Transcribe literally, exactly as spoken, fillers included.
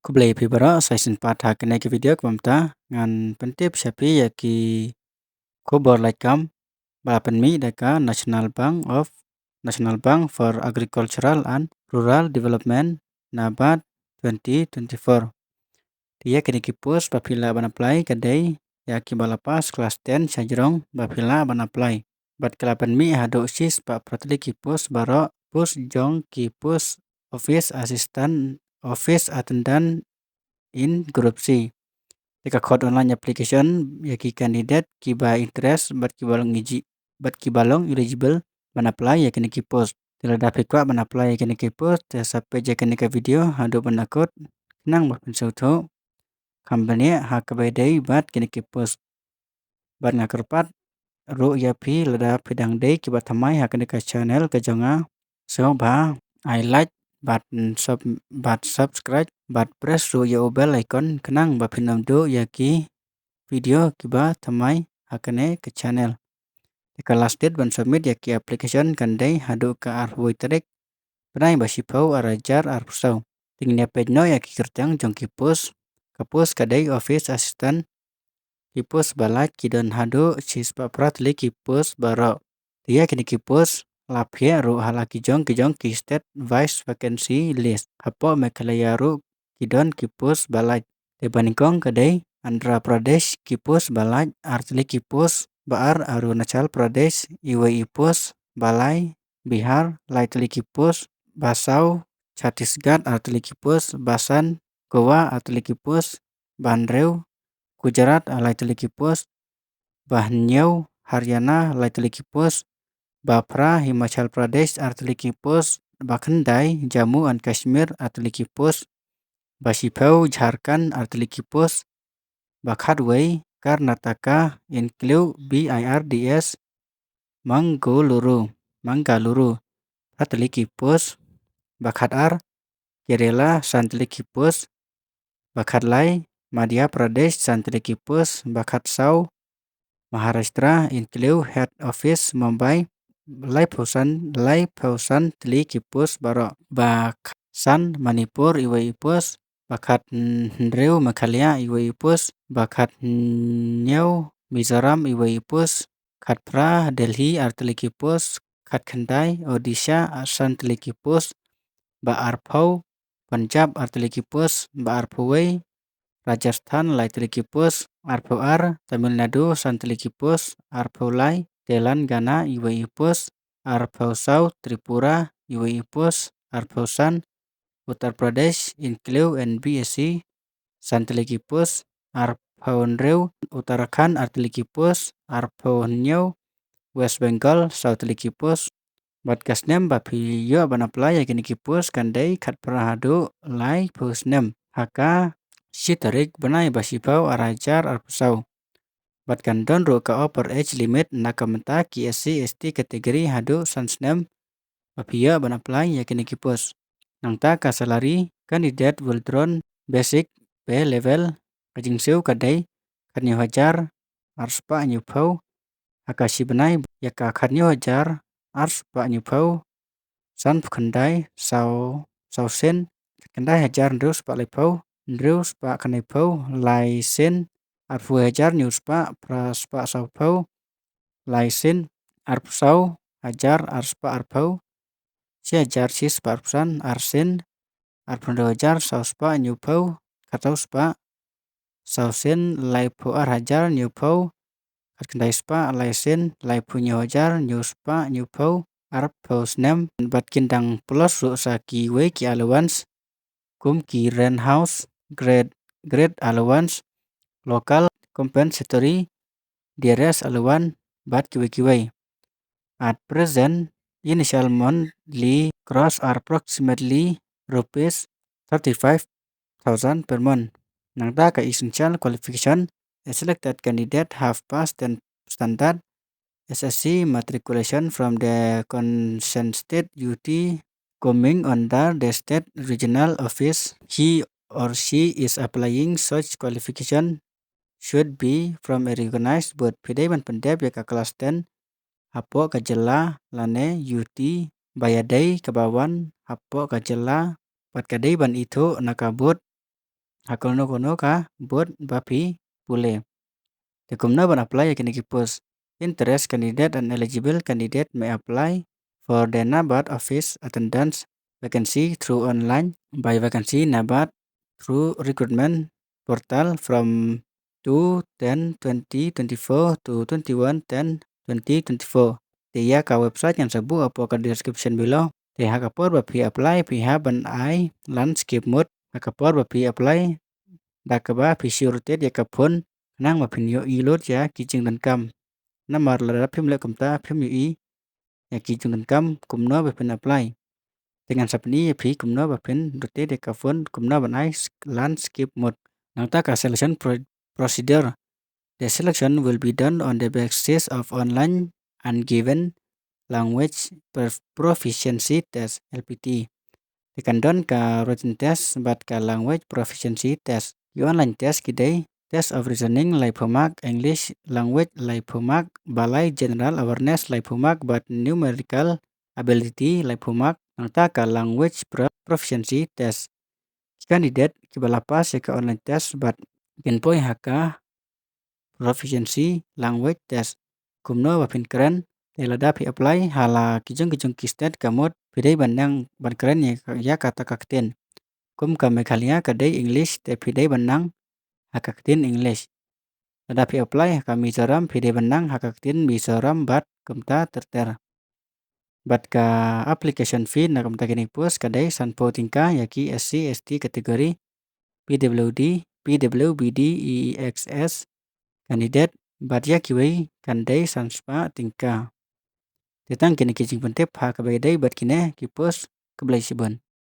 Khublei phi baroh, sa shisien pat ha kane ka video kaba mynta ngan pyntip sha phi ïa ki khubor lajkam ba la pynmih da ka National Bank of, National Bank for Agricultural and Rural Development, NABARD, twenty twenty-four. Te ïa kine ki post ba phi lah ban apply ka dei ïa kiba la pass klas ten sha jrong ba phi lah ban apply. Bad ka la pynmih haduh shispah phra tylli ki post baroh, post jong ki post office assistant, office attendant in group C. Te ka khot online application ïa ki candidate kiba interest bad kiba long iji-, bad kiba long eligible ban apply ïa kine ki post. Te lada phi kwah ban apply ïa kine ki post, te sa peit ïa kane ka video haduh ban da kut, khnang ba phin sngewthuh kham bniah ha kaba ïadei bad kine ki post. Bad nga kyrpad ruh ïa phi, lada phi dang dei kiba thymmai ha kane ka channel ka jong nga, sngewbha ai like bad sub-, bad subscribe bad press ruh ïa u bell icon khnang ba phin ym duh ïa ki video kiba thymmai ha kane ka channel. Te ka last date ban submit ïa ki application kan dei haduh ka arphew tarik bnai ba shiphew, ar hajar arphew saw. Te ngin ïa peit noh ïa ki kyrteng jong ki post. Ka post ka dei office assistant. Ki post ba lait ki don haduh shispah phra tylli ki post baroh. Te ïa kine ki post la phiah ruh ha la ki jong ki jong ki state wise vacancy list. Hapoh Meghalaya ruh ki don ki post ba lait. Te ba nyngkong ka dei Andhra Pradesh, ki post ba lait ar tylli ki post ba ar, Arunachal Pradesh iwei i post ba lai, Bihar lai tylli ki post ba saw, Chhattisgarh ar tylli ki post ba san, Goa ar tylli ki post ba hynriew, Gujarat ar lai tylli ki post ba hynñiew, Haryana lai tylli ki post ba phra, Himachal Pradesh ar tylli ki post ba khyndai, Jammu and Kashmir ar tylli ki post ba shiphew, Jharkhand ar tylli ki post ba khatwei, Karnataka include B I R D S, Mangaluru, Mangaluru phra tylli ki post ba khatar, Kerala san tylli ki post ba khatlai, Madhya Pradesh san tylli ki post ba khatsaw, Maharashtra include head office Mumbai laiphew san, laiphew san tylli ki post baroh ba khatsan, Manipur iwei i post ba khathynriew, Meghalaya iwei i post ba khathynñiew, Mizoram iwei i post khatphra, Delhi ar tylli ki post khatkhyndai, Odisha san tylli ki post ba arphew, Punjab ar tylli ki post ba arphew wei, Rajasthan lai tylli ki post arphew ar, Tamil Nadu san tylli ki post arphew lai, Telangana iwei i post arphew saw, Tripura iwei i post arphew san, Uttar Pradesh include N B S E san tylli ki post arphew hynriew, Uttarakhand ar tylli ki post arphew hynñiew, West Bengal saw tylli ki post. Bad ka snem ba phi ïoh ban apply ïa kine ki post kan dei khatphra haduh laiphew snem ha ka shi tarik bnai ba shiphew, ar hajar arphew saw. Bad kan don ruh ka upper age limit na ka bynta ki S C S T category haduh san snem ba phi ïoh ban apply ïa kine ki post. Nangta ka salary, candidate will drawn basic pay level, ka jingsiew ka dei khathynñiew hajar arspah hynñiewphew ha ka shi bnai, ïa ka khathynñiew hajar arspah hynñiewphew sanphew khyndai, saw, saw sien, khatkhyndai hajar hynriewspah laiphew, hynriewspah khyndaiphew, lai sien, arphew hajar hynñiewspah phraspah sawphew, lai sien, arphew saw hajar arspah arphew, shi hajar shispah arphew san, ar sien, arphew hynriew hajar sawspah hynñiewphew, khatsawspah saw sien, laiphew ar hajar hynñiewphew khatkhyndai spah, lai sien, laiphew hynñiew hajar hynñiewspah hynñiewphew arphew snem. Bad kin dang plus ruh sa kiwei ki allowance kum ki rent house, grade, grade allowance, local compensatory dearest allowance bad kiwei kiwei. At present, initial monthly gross are approximately rupees thirty-five thousand per month. Nangta ka essential qualification, a selected candidate have passed ten standard S S C matriculation from the consented U T coming under the state regional office. He or she is applying such qualification should be from a recognized board. Phi dei ban pyndep ïa ka klas ten hapoh ka jylla lane U T ba ïadei kaba wan hapoh ka jylla, bad ka dei ban ithuh na ka board ha kano kano ka booth ba phi pule. Te kumno ban apply ïa kine ki post. Interested candidate and eligible candidate may apply for the NABARD office attendance vacancy through online by vacancy NABARD through recruitment portal from two ten twenty twenty-four to twenty-one ten twenty twenty-four. Te ïa ka website ngan sa buh hapoh ka description below. Te ha ka por ba phi apply phi hap ban ai landscape mode. Ha ka por ba phi apply da kaba phi shu rotate ïa ka phone khnang ba phin ïohi lut ïa ki jingdonkam. Namar lada phim leh kumta phim ïohi ïa ki jingdonkam kumno ba phin apply. Te ngan sa pyni ïa phi kumno ba phin rotate ïa ka phone, kumno ban ai s-, landscape mode. Nangta ka selection pro-, procedure. The selection will be done on the basis of online and given language prof-, proficiency test, L P T. Te kan don ka written test bad ka language proficiency test. Ki online test ki dei test of reasoning laiphew mark, English language laiphew mark, ba lai general awareness laiphew mark bad numerical ability laiphew mark. Nangta ka language pro-, proficiency test. Ki candidate kiba la pass ïa ka online test bad kin poi ha ka proficiency language test. Kumno ba phin kren, te lada phi apply ha la ki jong ki jong ki state ka mut phi dei ban nang ban kren ïa ka, ïa kata ka ktien. Kum ka Meghalaya ka dei English te phi dei ban nang ha ka ktien English. Lada phi apply ha ka Mizoram phi dei ban nang ha ka ktien Mizoram bad kumta ter ter. Bad ka application fee na ka bynta kine ki post ka dei sanphew tyngka ïa ki S C S T category, P W D, P W B D, E E X S candidate bad ïa kiwei kan dei sanspah tyngka. Te tang kine ki jingpyntip ha kaba ïadei bad kine ki post. Khublei shibun.